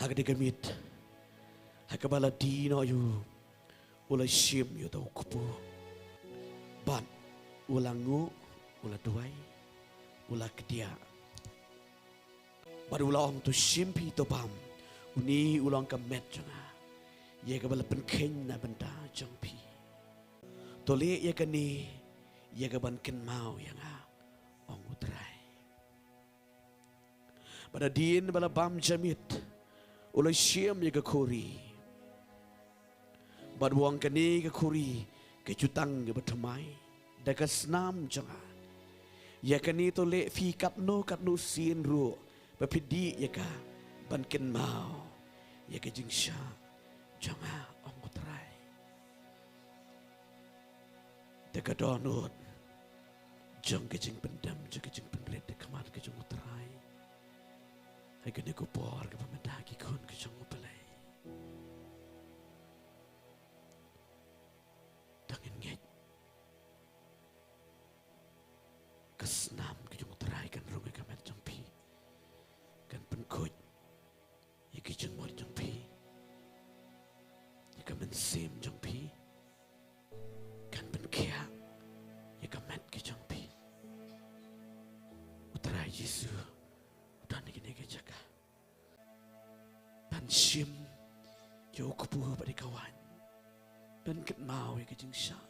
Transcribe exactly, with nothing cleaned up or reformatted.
Ha kane ka miet, ha kaba la die noh ïa u, u la shim ïa uta u kpu. Bad u la nguh, u la duwai, u la kdiah. Bad u la ong, to shim phi, to bam. Une u long ka met jong nga, ïa kaba la pynkheiñ na bynta jong phi. To leh ïa kane ïa kaban kynmaw ïa nga, ong U Trai. Bad hadien ba la bam janmiet, u la shim ïa ka khuri. Bad u ong, kane ka khuri ka jutang kaba thymmai da ka snam jong nga. Ïa kane to leh phi katno katno sien ruh ba phi dih ïa ka, ban kynmaw ïa ka jingshah jong nga, ong U Trai. Da ka dohnud jong ka jingpyndem, jong ka jingpynrit da ka khmat ka jong U Trai, ha kane ka por kaba mynta, ki khun ka jong U Blei, to ngin ngeit, ka snam ka jong U Trai kan rung ïa ka met jong phi, kan pynkhuid ïa ki jingmut jong phi, ïa ka mynsiem jong phi, kan pynkhiah ïa ka met ka jong phi. U Trai Jisu u don ha kane ka jaka, ban shim ïa u kpu bad ïa ka waiñ, ban kynmaw ïa ka jingshah